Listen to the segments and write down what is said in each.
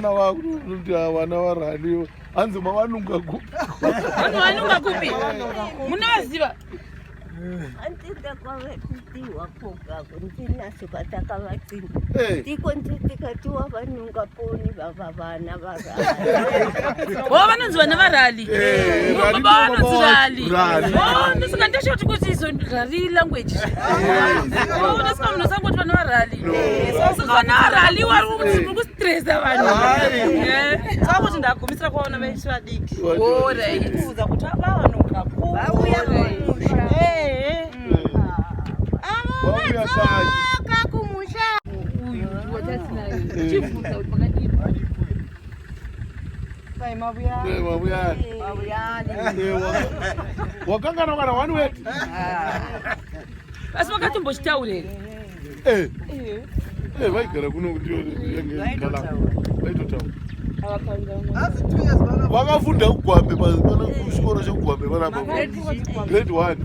Mawana vakuti vana varani hanzi mavanunga kupi? Vanhu vanunga kupi? Munovaziva? Andida kwavatiwa koga ndinaso katakavatina Eh. tiko nditikatiwa vanunga poni vava vana varali O vanonzi vana varali. Eh, No, Rali baba ndivo vanonzi baba rali. Rali. O ndosaka ndashoti kuti izo rali language. O ndosaka munhu osangoti vana varali. Saka vana varali wari muri kustressa vanhu. Hai. Eh. Saka kuti ndagumisira kuvaona vaishi vadiki. Alright. Kuudza kuti avawanuka Vauya kumusha. Ehe. Vauya kanyi. kumusha. Uyu watasinaye. Chibvunza kuti pakadini. Mai mabuyani. Eh, mabuyani. Mabuyani. Eh, Wakangana kana one word. Asi vakatombochitaura here? Eh. Eh, vaigara kuno ndiyo yange kala. Vaitotaura. Vakafunda kugwambe pana kuchikoro chekugwambe panapa. Grade 1.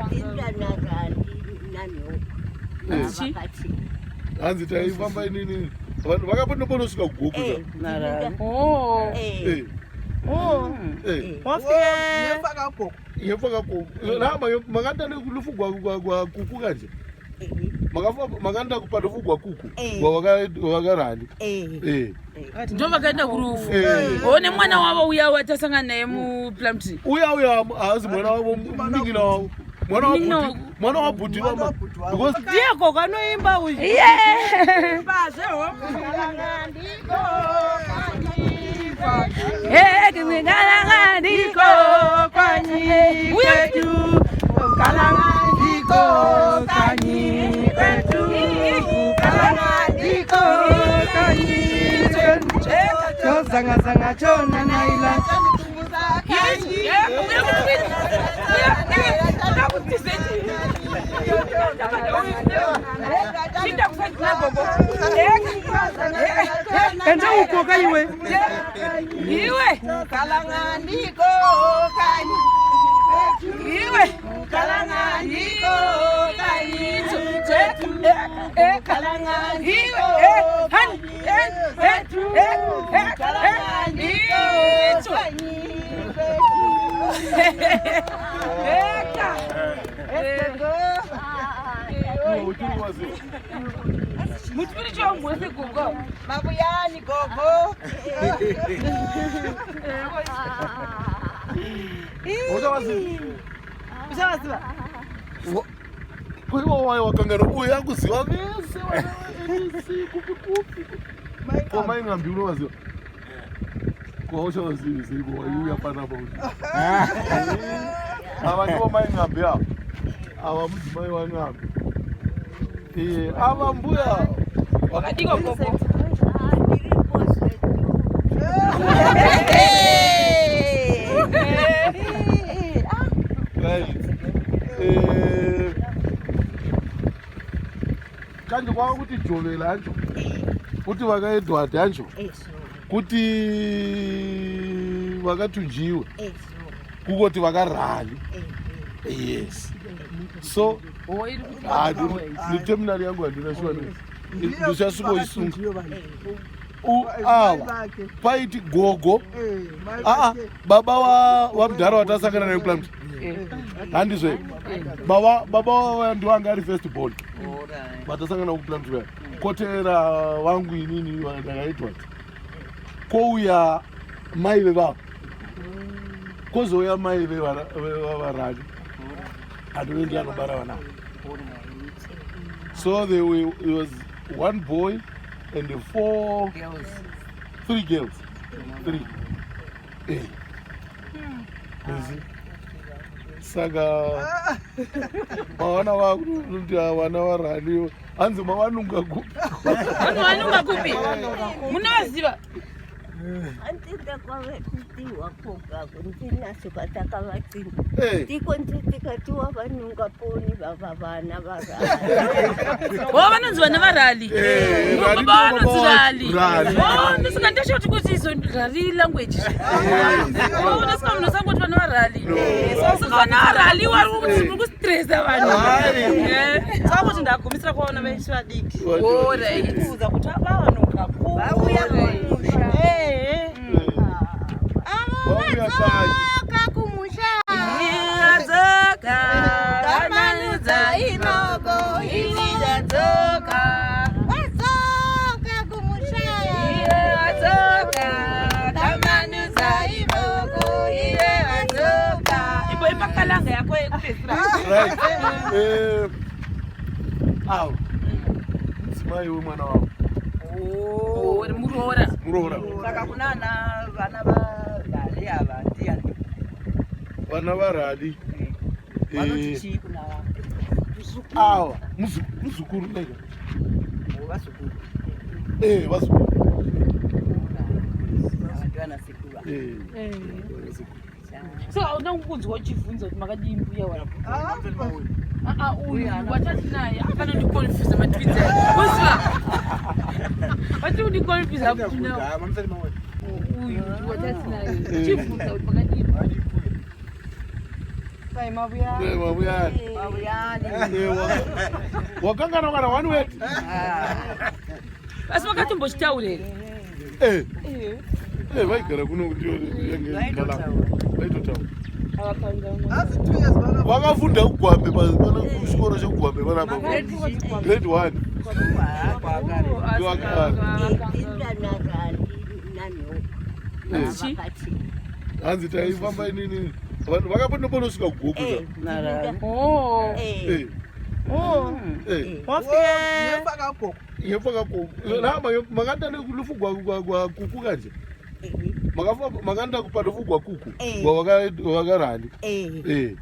Ndinda narali nanhoko. Eh. Vakati Hanzi taifamba inini. Vanhu vakapondoponosvika kugoku. eh, Oh. eh, Eh. Eh. Wafike. Yefaka rama makaenda nekurufu gwakuku kanje. eh, Makafamba makaenda kuparufu gwakuku. Eh. Wakarani. eh. Eh. Ndo vakaenda kurufu. Eh. O nemwana wavo uya watasangana naye muPlumtree. Uya uya haazi mwana wavo munin'ina wavo. Mwana Munin'ina wabhuti. Mwana wabhuti vama. Because Ndiye gogo anoimba uyu. Yeah. Ndiko kwanyi kwetu. Kalangandiko kanyi kwetu. Kalangandiko kanyi kwetu. Chozanga zanga chona naila. Ende uko kaiwe. Iwe. Kalangandiko kanyi kwetu. Iwe. Kalangandiko kanyi kwetu. Kalangandiko kwetu. Kalangandiko kanyi kwetu. uchiri waziva. Mutipiri chomwese gogo. Mabuyani gogo. Uchawaziva. Uchawaziva? Kuiwa wayo wakangana uyu akuziva vese vana vese kupi kupi. Ko mai ng'ambi unovaziva? Ko hauchavazivi sei ko waiuya panapa uyu. Ava ndivo mai ng'ambi ava. Ava mudzimai wang'ambi. Eh, ava mbuya. Wakadiko gogo. Ah, ndiripo zvedu. Right. Eh, kanje kwava kuti jovela ancho kuti vakaedward ancho Ezvo, kuti vakatunjiwe ezvo, kukoti vakarali eh, eh. yes so neterminal yangu handina shuwa ndichasvikoisunga ava paiti gogo aa baba wamudhara watasangana naye kuPlumtree handizvo here baba baba ndiwanga ari first born vatasangana kuPlumtree kotera vangu inini ndakaitwa kouya mai vevavo kozouya mai vevarani andove ndiye anobara vana so there were, it was one boy and four three girls three eh. You see? Saka mawana vakuti vana varani hanzi mavanunga kupi? Vanhu vanunga kupi? Munovaziva? A ndzi ta kwavetiwa kokaku ndzi na sukataka vatsini Eh. tiko ndzi tikatiwa vanunga poni vava vana va rhali o vanonzi vana varali Eh, baba Rali ndiwo vanonzi baba rali wacho. Rali. o ndosaka ndashoti kuti izo rali language unosika munhu usangoti vana varali saka vana varali wari muri kustressa vanhu Hai. Eh. Saka kuti ndagumisira kuvaona vaisi vadiki. Alright. Kuudza kuti vavanuka Vauya kumusha. Ehe. Vauya kanyi. Kakumusha Adzoka, Tamanudza inoko adzoka, Wadzoka kumusha iye adzoka, tamanudza inoko iye wadzoka Ipo ipakalanga yako yekupedzisira. Right. Eh, avo mudzimai wemwana wavo. Oh, muroora. Muroora. Saka kuna ana vana varali ava ndiani? Vana varali. Vanoti Eh, chii kuna vava? ava muzukuru nega. Vazukuru. Eh, vazukuru. Ava ndivana sekuru ava. Eh, vazukuru. So hauna kunzwa uchibvunza kuti makadii mbuya wako. Ah, ah, uyu watati naye akana ndiconfuse matwins aya. Uziva? Vati kundiconfuse kuti na uyu watati naye. Uchibvunza kuti makadii. Mai mabuya. Eh, mabuyani. Mabuyani. Eh, wakangana kana one word. Asi vakatombochitaura here? Eh. Eh, vaigara kuno ndiyo yange Vaitotaura. vaitotaura. Asi 2 years vana Vakafunda kugwambe pana kuchikoro chekugwambe panapa. Grade 1. Ndinda na rali nanhoko Eh. vakati Hanzi taifamba inini. Vanhu vakapondoponosvika kugoku. Eh, ndinda- Oh. eh, Eh. Eh. yefaka gogo. Ngepfaka namba makaenda nekurufu gwa kuku kanje. eh, Makaenda kuparufu gwa kuku. Eh. Gwa wakarani. eh, Eh.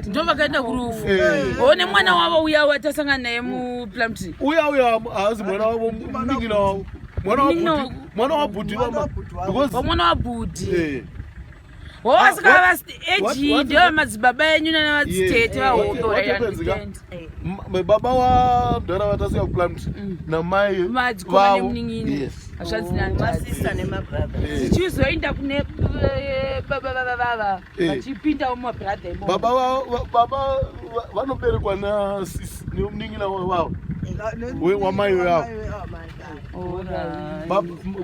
Ndo vakaenda kurufu. Eh. O nemwana wavo uya watasangana naye muPlumtree. Uya uya haazi mwana wavo, munin'ina wavo. Mwana wa Munin'ina bhuti, mwana wa bhuti Mwana vama. wa bhuti wavo. Because Vamwana wabhudhi. eh. O asika Ah, eji ndiyo madzibaba enyu nanamadzitete Yeah. vahombe. What happens ka? Baba wa mdara vatasvika kuPlumtree namai Madzikoma vavo. nemunin'ina. Yes. Hazvanzi nanzvadzi. Masista nemabrother. Eh. Tichizoenda kune baba baba vava Eh. vachipindawo mumabhuradha imomo. Baba baba vanoberekwa nasisi nemunin'ina wavo. Wamai wavo.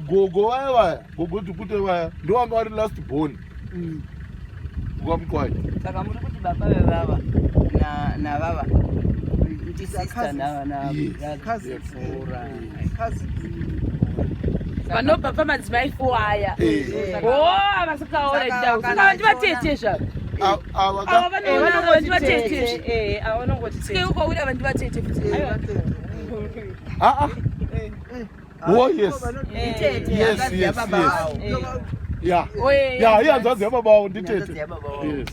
Gogo vaya vaya, gogo Dhukute vaya, ndo vanga vari last born kwaMukwai. Saka muri kuti baba vevava navava ndisista na Yes. brother. Cousins. Alright. Cousins. Vanobva pamadzimai fo aya. Eh. O avasikaora ndau saka vandivatete zvavo. Ava Ava vanoona vandivatete. Eh, ava vanongoti Sike ukaura vandivatete futi. Ah ah. Oh yes. Nditete, Yes, hanzvadzi yes, yababa yes. vavo. Yeah. Oye. Yeah, ihanzvadzi yababa vavo nditete. Hanzvadzi yababa vavo. Yes.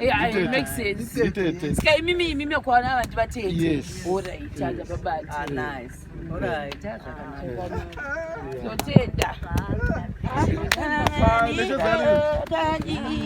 Yeah, it Nditete. makes sense. Nditete. Saka imimi imimi kwaona vandivatete. Yes. Alright, aja babati. Ah, nice. Alright, ah, zvakanaka. Totenda. Ah, nechezani.